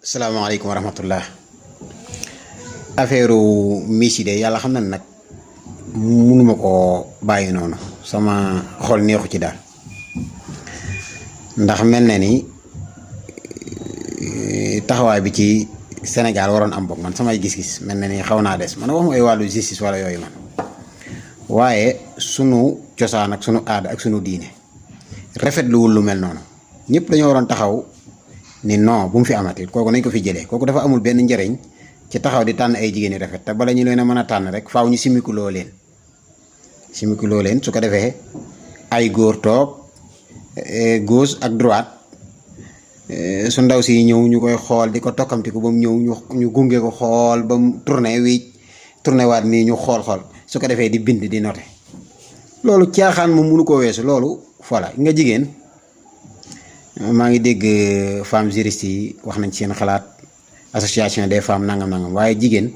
salaamaaleykum wa rahmatullah. Affaire Miss yi de yàlla xam na ne nag munuma koo bàyyi noonu, sama xol neexu ci daal, ndax mel na ni taxawaay bi ci Sénégal waroon am boog man samay gis-gis mel na ni xaw naa des man waxuma ay wàllu justice wala yooyu man, waaye sunu cosaan ak sunu aada ak sunu diine rafetluwul lu mel noonu. ñëpp dañoo waroon taxaw ni non bu mu fi amati, kooku nañ ko fi jëlee, kooku dafa amul benn njëriñ ci taxaw di tànn ay jigéen yu rafet te bala ñu leen a mën a tànn rek faaw ñu simikuloo leen su ko defee ay góor toog gauche ak droite, su ndaw si ñëw ñu koy xool di ko tokkamtiku ba mu ñëw ñu gunge ko xool ba mu tourné waat nii ñu xool su ko defee di bind di noté. loolu caaxaan moom mënu koo weesu. loolu voilà nga jigéen, maa ngi dégg femmes juristes yi wax nañ ci seen xalaat, association des femmes nangam waaye jigéen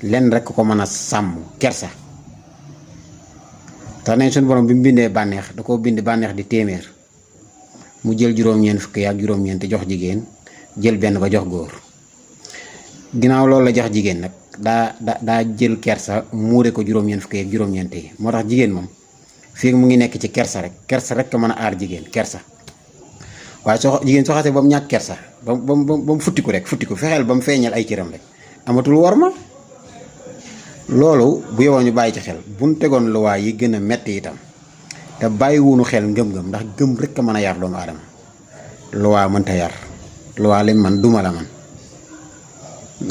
lenn rek ko mën a sàmm: kersa. tax nañ suñu borom bi mu bindee bànneex da koo bind bànneex di téeméer, mu jël juróom-ñeent fukki ak juróom-ñeent jox jigéen, jël benn ba jox góor. ginnaaw loolu la jox jigéen nag daa jël kersa muure ko juróom-ñeent fukki ak juróom-ñeent yi. moo tax jigéen moom fii mu ngi nekk ci kersa rek mën a aar jigéen, kersa. waaye jigéen soo xasee ba mu ñàkk kersa ba mu futtiku fexeel ba mu feeñal ay cëram rek amatul worma. loolu bu yowoo ñu bàyyi ci xel buñ tegoon luwaay yi gën a metti itam te bàyyi wuñu xel ngëm-ngëm, ndax gëm rek a mën a yar doomu aadama. luwaa mënta yar, luwaa lim man duma la man,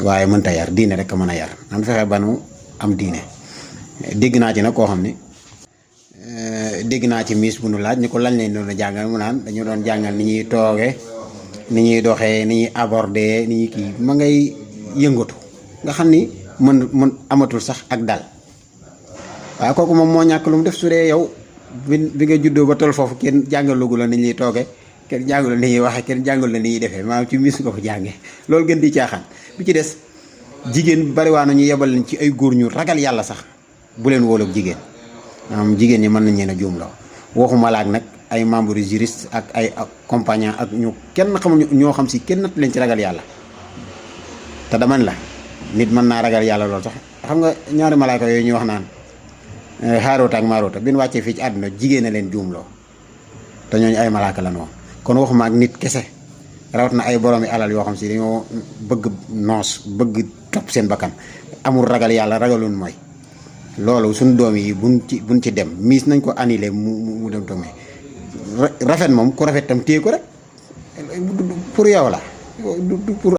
waaye mënta yar. diine rek a mën a yar. nan fexe ba nu am diine. dégg naa ci nag koo xam ni dégg naa ci miis bu nu laaj ni ko lañ leen doon jàngal, mu naan dañu doon jàngal ni ñuy tooge, ni ñuy doxee, ni ñuy aborder, ni ñuy kii. ma ngay yëngatu nga xam ni mën amatul sax ak dal. waaye kooku moom moo ñàkk lu mu def. su dee yow bi nga juddoo ba toll foofu kenn jàngalugu la ni ñuy tooge, kenn jàngalu ni ñuy waxee, kenn jàngalu la ni ñuy defee, maanaam ci miis nga ko jàngee. loolu gën di caaxaan. bi ci des, jigéen bariwaana ñu yebal leen ci ay góor ñu ragal yàlla sax bu leen wóoloog jigéen. jigéen ñi mën nañ leen a juumloo. waxuma laak nag ay membres juriste ak ay accompagnant ak ñu kenn xamul ñoo xam si kenn natt leen ci ragal yàlla. te daman la nit mën naa ragal yàlla lool sax. xam nga ñaari malaaka yooyu ñuy wax naan Haaroota ak Maaroota bi ñu wàccee fii ci àdduna jigéen a leen juumloo te ñooñu ay malaaka la noonu. kon waxuma ak nit kese, rawat na ay boroomi alal yoo xam si dañoo bëgg noos, bëgg topp seen bakkan, amul ragal yàlla, ragaloon mooy. loolu suñu doom yi buñ ci dem miis nañ ko annulé mu dem toog. rafet moom ku rafet tam téye ko rek pour yow la, du pour